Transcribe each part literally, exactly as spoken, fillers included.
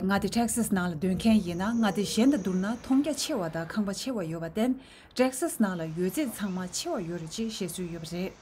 མངའ་སྡེ་ཊེག་སཱས་ནང་ལ་སྡོད་མཁན་ཡིན་ན། མངའ་སྡེ་གཞན་དང་བསྡུར་ན་མཐོང་རྒྱ་ཆེ་བ་དང་ཁང་པ་ཆེ་བ་ཡོད་པར་བརྟེན། ཊེག་སཱས་ནང་ལ་ཡོད་ཚད་ཚང་མ་ཆེ་བ་ཡོད་རེད་ཅེས་བཤད་སྲོལ་ཡོད་པ་རེད།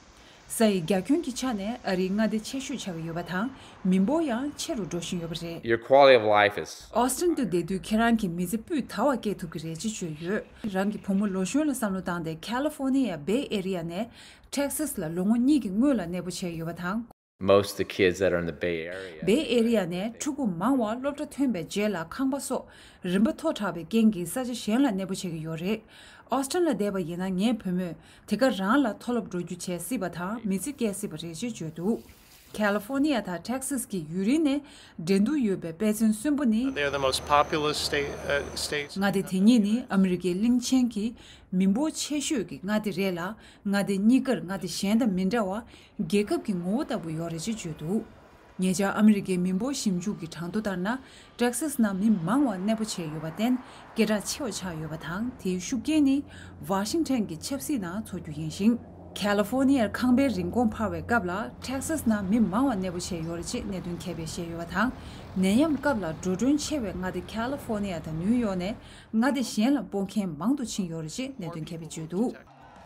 ས་ཡི་རྒྱ་ཁྱོན་གྱི་ཆ་ནས་ཨ་རིའི་མངའ་སྡེ་ཆེ་ཤོས་ཆགས་ཀྱི་ཡོད་པ་དང་། མི་འབོར་ཡང་ཆེ་རུ་འགྲོ་བཞིན་ཡོད་པ་རེད། Your quality of life is ཨོ་སི་ཊིན་དུ་བསྡད་དུས་ཁྱེད་རང་གི་མི་ཚེ་སྤུས་དག་པ་སྐྱེལ་ཐུབ་ཀྱི་རེད་ཅེས་བརྗོད་ཡོད། རང་གི་བུ་མོ་ལོ་གཞོན་ལ་བསམ་བློ་བཏང་སྟེ། ཁ་ལི་ཧྥོ་ནི་ཡ་བེ་ཨེ་རི་ཡ་ནས་ཊེག་སཱས་ལ་ལོ་ངོ་གཉིས་ཀྱི་སྔོན་ལ་གནས་སྤོ་བྱས་ཡོད་པ་དང་། Most of the kids that are in the Bay Area, བེ་ཨེ་རི་ཡ་ནས་ཕྲུ་གུ་མང་བ་སློབ་གྲྭ་ཐོན་པའི་རྗེས་ལ་ཁང་པ་སོགས་རིན་པ་མཐོ་དྲགས་པའི་རྐྱེན་གྱིས་ས་ཆ་གཞན་ལ་གནས་སྤོ་བྱེད་ཀྱི་ཡོད་རེད། ཨོ་སི་ཊིན་ལ་བསྡད་པ་ཡིན་ན། ངའི་བུ་མོས་དེ་ག་རང་ལ་མཐོ་སློབ་འགྲོ་རྒྱུ་བྱེད་སྲིད་པ་དང་། མི་ཚེ་སྐྱེལ་སྲིད་པ་རེད་ཅེས་བརྗོད་འདུག་ཁ་ལི་ཧྥོ་ནི་ཡ་དང་ཊེག་སཱས་ཀྱི་ཡུན་རིང་ནས་འགྲན་བསྡུར་ཡོད་པའི་དཔེ་མཚོན་གསོན་པོ་ནི། They are the most populous state, uh, states. མངའ་སྡེ་དེ་གཉིས་ནི་ཨ་མི་རི་ཀའི་གླིང་ཆེན་གྱི་མི་འབོར་ཆེ་ཤོས་ཀྱི་མངའ་སྡེ་རེད་ལ། མངའ་སྡེ་གཉིས་ཀར་མངའ་སྡེ་གཞན་དང་མི་འདྲ་བར་རྒྱལ་ཁབ་ཀྱི་ངོ་བོ་ལྟ་བུ་ཡོད་རེད་ཅེས་བརྗོད་འདུག་ཉེ་ཆར་ཨ་མི་རི་ཀའི་མི་འབོར་ཞིབ་འཇུག་གི་གྲངས་ཐོ་ལྟར་ན། ཊེག་སཱས་ནང་མི་མང་བ་གནས་སྤོ་བྱས་ཡོད་པར་བརྟེན། སྐད་གྲགས་ཆེ་བ་ཆགས་ཡོད་པ་དང་། དེའི་ཤུགས་རྐྱེན་ནི་ཝ་ཤིང་ཊོན་གྱི་ཆབ་སྲིད་ནང་ཚོར་རྒྱུ་ཡིན་ཞིང་། ཁ་ལི་ཧྥོ་ནི་ཡར་ཁང་པའི་རིན་གོང་འཕར་བའི་སྐབས་ལ། ཊེག་སཱས་ནང་མི་མང་བ་གནས་སྤོ་བྱས་ཡོད་རེད་ཅེས་གནད་དོན་མཁས་པས་བཤད་ཡོད་པ་དང་། ནད་ཡམས་སྐབས་ལ་འགྲོ་གྲོན་ཆེ་བའི་མངའ་སྡེ་ཁ་ལི་ཧྥོ་ནི་ཡ་དང་ནིའུ་ཡོག་ནས་མངའ་སྡེ་གཞན་ལ་སྤོ་མཁན་མང་དུ་ཕྱིན་ཡོད་རེད་ཅེས་གནད་དོན་མཁས་པས་བརྗོད་འདུག་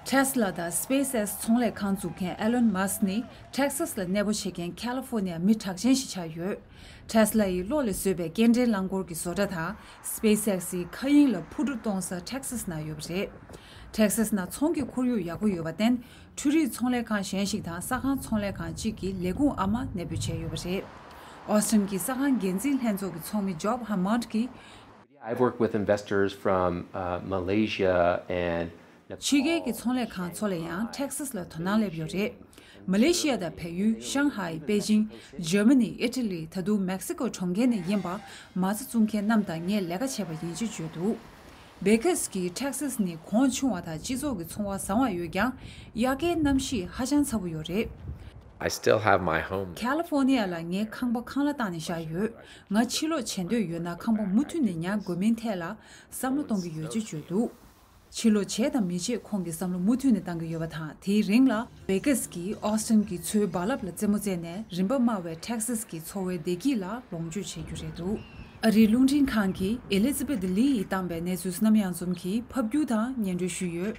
ཊེ་སི་ལ་དང་སི་པེ་སི་ཨེག་སི་ཚོང་ལས་ཁང་འཛུགས་མཁན་ཨེ་ལོན་མཱ་སི་ནི་ཊེག་སཱས་ལ་གནས་སྤོ་བྱེད་མཁན་ཁ་ལི་ཧྥོ་ནི་ཡ་མི་གྲགས་ཅན་ཞིག་ཆགས་ཡོད། ཊེ་སི་ལ་ཡི་གློག་ལས་བཟོས་པའི་སྐྱེལ་འདྲེན་རླངས་འཁོར་གྱི་བཟོ་གྲྭ་དང་སི་པེ་སི་ཨེག་སི་ཡི་མཁའ་དབྱིངས་ལ་འཕུར་གྲུ་གཏོང་ས་ཊེག་སཱས་ནང་ཡོད་པ་རེད། ཊེག་སཱས་ནང་ཚོང་གི་ཁོར་ཡུག་ཡག་པོ་ཡོད་པར་བརྟེན། འཕྲུལ་རིག་ཚོང་ལས་ཁང་གཞན་ཞིག་དང་ས་ཁང་ཚོང་ལས་ཁང་གཅིག་གི་ལས་ཁུངས་ཨ་མ་གནས་སྤོས་བྱས་ཡོད་པ་རེད། ཨོ་སི་ཊིན་གྱི་ས་ཁང་འགན་འཛིན་ལྷན་ཚོགས་ཀྱི་ཚོགས་མི་ཇོབ་ཧ་མཱནད་ཀྱིས། I've worked with investors from, uh, Malaysia and Nepal. ཕྱི་རྒྱལ་གྱི་ཚོང་ལས་ཁང་ཚོ་ལ་ཡང་ཊེག་སཱས་ལ་དོ་སྣང་སླེབས་ཡོད་རེད། མ་ལེ་ཤི་ཡ་དང་བལ་ཡུལ། ཤང་ཧའི། པེ་ཅིང་། འཇར་མ་ནི། ཨི་ཊ་ལི། ད་དུང་མེག་སི་ཀོ་གྲོང་ཁྱེར་ནས་ཡིན་པ་མ་རྩ་བཙུགས་མཁན་རྣམས་དང་ངས་ལས་ཀ་བྱས་པ་ཡིན་ཅེས་བརྗོད་འདུག་བེ་ཀེ་སི་གིས་ཊེག་སཱས་ནི་གོང་ཆུང་བ་དང་སྤྱི་ཚོགས་ཀྱི་འཚོ་བ་བཟང་བ་ཡོད་ཀྱང་། དབྱར་ཁའི་གནམ་གཤིས་ཧ་ཅང་ཚ་པོ་ཡོད་རེད། I still have my home. ཁ་ལི་ཧྥོ་ནི་ཡ་ལ་ངའི་ཁང་པ་ཁང་གླ་བཏང་ནས་བཞག་ཡོད། ང་ཕྱིར་ལོག་བྱེད་འདོད་ཡོད་ན། ཁང་པ་མུ་མཐུད་ནས་ཉར་དགོས་མིན་ཐད་ལ་བསམ་བློ་གཏོང་གི་ཡོད་ཅེས་བརྗོད་འདུག་ཕྱིར་ལོག་བྱེད་དང་མི་བྱེད་ཁོང་གིས་བསམ་བློ་མུ་མཐུད་ནས་བཏང་གི་ཡོད་པ་དང་། དེའི་རིང་ལ་བེ་ཀེ་སི་གིས་ཨོ་སི་ཊིན་གྱི་མཚོའི་རྦ་རླབས་ལ་རྩེད་མོ་རྩེས་ནས་རིམ་པ་དམའ་བའི་ཊེག་སཱས་ཀྱི་འཚོ་བའི་བདེ་སྐྱིད་ལ་ལོངས་སྤྱོད་བྱེད་རྒྱུ་རེད་འདུག་ཨ་རིའི་རླུང་འཕྲིན་ཁང་གིས་ཨེ་ལི་ཛ་བེད་ལི་ཡིས་བཏང་པའི་གནས་ཚུལ་རྣམ་གཡེང་འཛོམས་ཀྱིས་ཕབ་སྒྱུར་དང་སྙན་སྒྲོན་ཞུས་ཡོད།